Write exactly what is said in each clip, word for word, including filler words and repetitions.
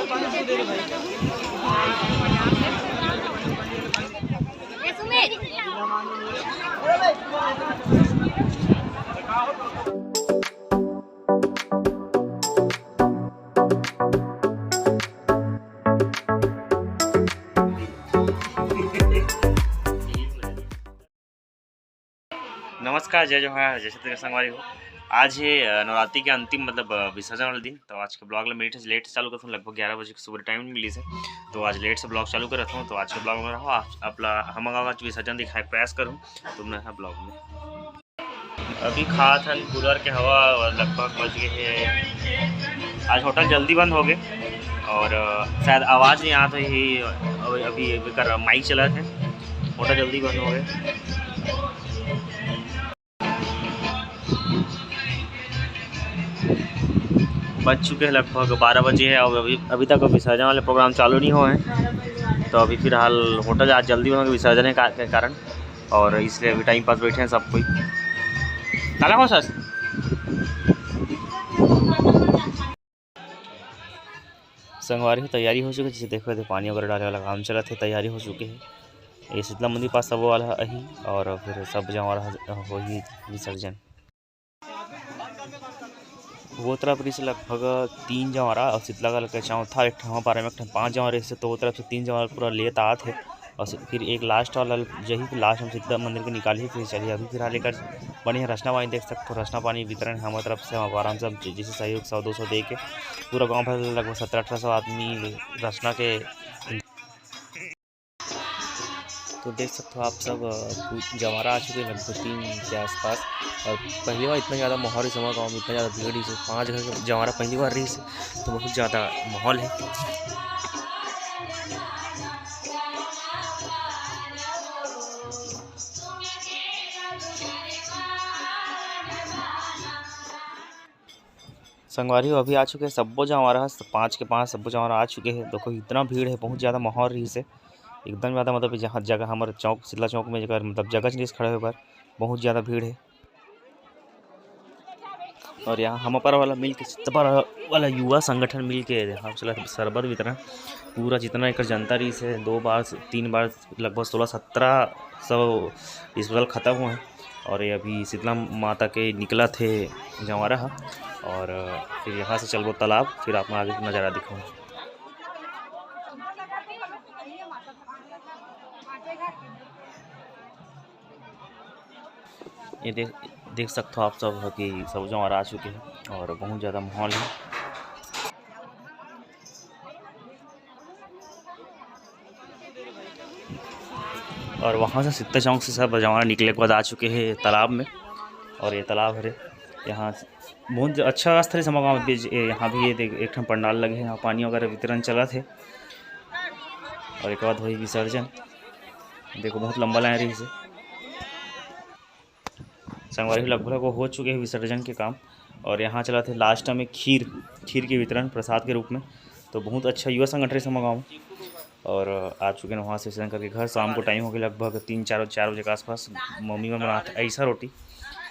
नमस्कार, जय जोहार, जय छत्तीसगढ़ संगवारी हो। आज हे, अ, नवरात्रि के अंतिम, मतलब, अ, विसर्जन वाले दिन। तो आज के vlog ला मैं लेट से चालू करथों, लगभग ग्यारह बजे के सुबह टाइम मिलिस हे। तो आज लेट से vlog चालू करत हूँ। तो आज के vlog में रहो, आप, आप ला हम आज विसर्जन दिखाए के प्रयास करूँ तुमन ह vlog में। अभी खात हन कूलर के हवा और लगभग बज गए हे। आज होटल जल्दी बंद हो गए और, अ, शायद आवाज़ नहीं आत होही। अभी, अभी एकर माइक चलत हे, होटल जल्दी बंद हो गए। बज चुके हैं लगभग बारह बजे है और अभी, अभी तक विसर्जन वाले प्रोग्राम चालू नहीं हुए हैं। तो अभी फिलहाल होटल आज जल्दी बंद हो गए विसर्जन के का-, के कारण, और इसलिए अभी टाइम पास बैठे हैं सब कोई। काला हो सर? संगवारी हो, तैयारी हो चुके हे, जैसे देखो, एदे पानी वगैरह डाले वाला काम चलत हे, तैयारी हो चुके हे। ये शीतला मंदिर पास सब वाला अही और फिर सब जवारा ह-, होही विसर्जन। वो तरफ रहिस लगभग तीन जवारा और शीतला का लगे चौथा, एक ठन पारा में एक ठन पांच जवारा रहिस, तो वो तरफ से तीन जवारा पूरा लेत आत हे। और फिर एक लास्ट वाला जही, फिर लास्ट में शीतला मंदिर के निकालही, फिर चलही। अभी फिलहाल एकर बने हे रसना पानी, देख सकथो, रसना पानी वितरण हमर तरफ से, हम आराम से, हम जैसे सहयोग सौ दो सौ दे के पूरा गांव भर लगभग सत्रह अठारह सौ आदमी रसना के। तो देख सकथो आप सब, अ, जवारा आ चुके हैं लगभग तीन के आसपास। और पहली बार इतना ज़्यादा माहौल इस गाँव में, इतना ज़्यादा भीड़, इस पाँच घर के जवारा पहली बार रहिस, तो बहुत ज़्यादा माहौल है। संगवारी हो, अभी आ चुके हैं सब्बो जवारा ह, पाँच के पाँच सब्बो जवारा आ चुके हैं। देखो, इतना भीड़ है, बहुत ज़्यादा माहौल रहिस हे, एकदम ज़्यादा, मतलब, जहाँ जगह हमर चौक, शीतला चौक में जगह, मतलब, जगह नहीं खड़े होकर, बहुत ज़्यादा भीड़ है। और यहाँ हम अपर वाला मिल के, चित्तपर वाला युवा संगठन मिल के यहाँ चला शरबत वितरण, पूरा जितना एकर जनता रहिस हे, दो बार, तीन बार, लगभग सोलह सत्रह सौ इस साल खत्म हुआ है। और ये अभी शीतला माता के निकलत हे जवारा ह। और फिर यहाँ से चलबो तालाब, फिर आप मन आगे के नज़ारा दिखाऊँ। ये देख, देख सकथो आप सब ह कि सब जवारा आ चुके हैं और बहुत ज़्यादा माहौल है। और वहाँ से सित्ता चौक से सब जवारा निकले के बाद आ चुके हैं तालाब में। और ये तालाब हरे, यहाँ बहुत अच्छा स्थल हे हमर गाँव में। ये यहाँ भी ये देख, एक ठन पंडाल लगे हे, यहाँ पानी वगैरह वितरण चलत हे। और एक बाद होही विसर्जन। देखो, बहुत लंबा लाइन रहिस हे। संगवारी हो, लगभग लगभग हो चुके हैं विसर्जन के काम। और यहाँ चलत हे लास्ट में खीर, खीर के वितरण प्रसाद के रूप में। तो बहुत अच्छा युवा संगठन हे हमर गाँव में। और आ चुके हैं वहाँ से विसर्जन करके घर। शाम को टाइम हो गया, लगभग तीन, चार, चार बजे के आसपास। मम्मी मन बनात हे अइसा रोटी,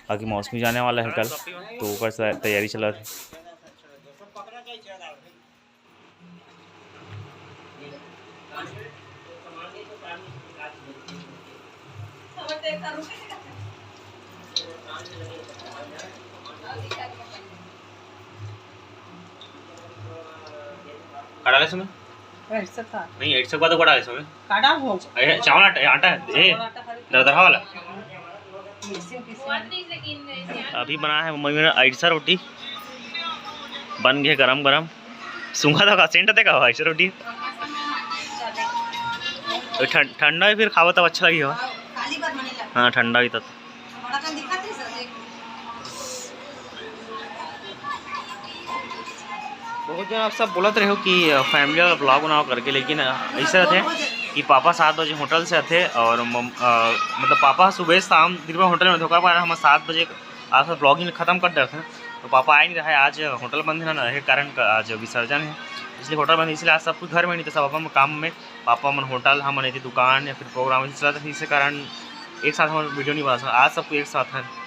ताकि मौसमी जाने वाला है कल, तो ओकर से तैयारी चलत हे। का डाले इसमें? नहीं, एक सौ का तो का डाले इसमें? का डाल हो? अरे, चावल आटा, आटा है, ए, चावल आटा हरे। दरदरा वाला। मिक्सिंग पीसिंग। अभी बना है मम्मी ने अइसा रोटी, बन गए गरम गरम। सूंघा था का, सेंट देखा हुआ अइसा रोटी। ठं-, ठंडा ही फिर खावा तब अच्छा लगी हो। हाँ, ठंडा ही था। बहुत जन आप सब बोलत रहे हो कि, अ, फैमिली वाला ब्लॉग बनाओ करके, लेकिन, अ, ऐसे रहते हैं कि पापा सात बजे होटल से आते और मम-, अ, मतलब पापा सुबह शाम दिन भर होटल में धोखा पा रहे, हम सात बजे आसपास ब्लॉगिंग खत्म कर देते हैं। तो पापा आए नहीं रहा है, आज होटल बंद है ना, यही कारण का आज विसर्जन है, इसलिए होटल बंद है, इसलिए आज सब कुछ घर में नहीं, तो सब अपन काम में, पापा मन होटल, हम मन एती दुकान या फिर प्रोग्राम ऐसे चलत है, इसी कारण एक साथ हम वीडियो नहीं बना सकते। आज सब कुछ एक साथ है।